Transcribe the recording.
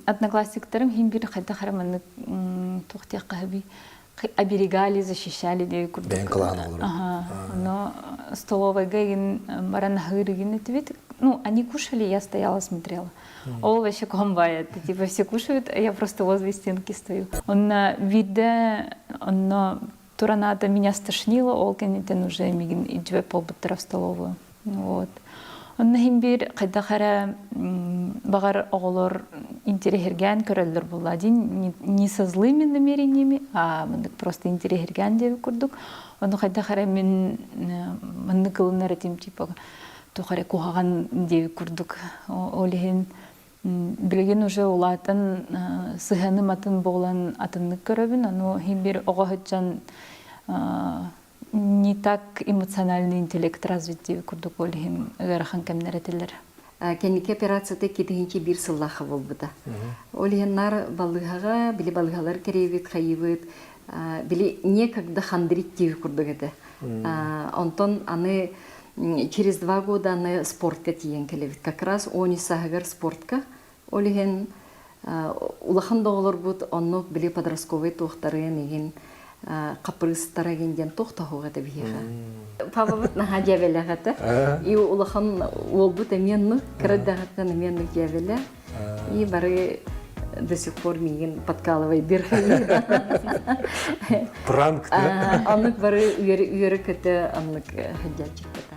Одноклассниктарым иһин биир хайдах эрэ маннык туох диэххэ оберегали, защищали диэки курдук. Бэйэҥ кылааһын оҕолору. Ага. Но столовойга игин баран аһыыр игин этибит. Ну, они кушали, я стояла, смотрела. Ол вообще комбает. Типа все кушают, а я просто возле стенки стою. Онно биирдэ онно туранаата меня стошнило, ол кэнниттэн уже мигин илдьибэт буолбуттара в столовую. Вот. Онно иһин биир хайдах эрэ баҕар оҕолор интэриэһиргээн көрөллөр буолла дии не со злыми намерениями, а маннык просто интэриэһиргээн диэбит курдук. Ону хайдах эрэ мин маннык ылынар этим типа туох эрэ куһаҕан диэбит курдук. Ол иһин билигин уже улаатан сыһыаным атын буолан атыннык көрөбүн. Ону иһин биир оҕо сылдьан не так эмоциональный интеллект развит диэбит курдук ол иһин ыарахан кэмнэр этилэр. Кэнники операцията 2-1 сыллаахха буолбута. Ол иһин наар балыыһаҕа, били балыыһалар кэриэбит, хайыыбыт, били некогда хандрить диэбит курдук этэ. Онтон аны через 2 года аны спортка тиийэн кэлэбит. Как раз он сааһыгар спортка. Ол иһин улахан да оҕолорбут оннук били подростковый туохтарын иһин хаппырыыстара игин диэн туох тоһуох этэ биһиэхэ. Папабыт наһаа дьээбэлээх этэ. И улахан уолбут эмиэ оннук, кыра эрдэҕиттэн эмиэ оннук дьээбэлээх. И бары до сих пор миигин подкалывайдыр. Пранк Оннук бары үөрэ көтө оннук сылдьааччыппыта.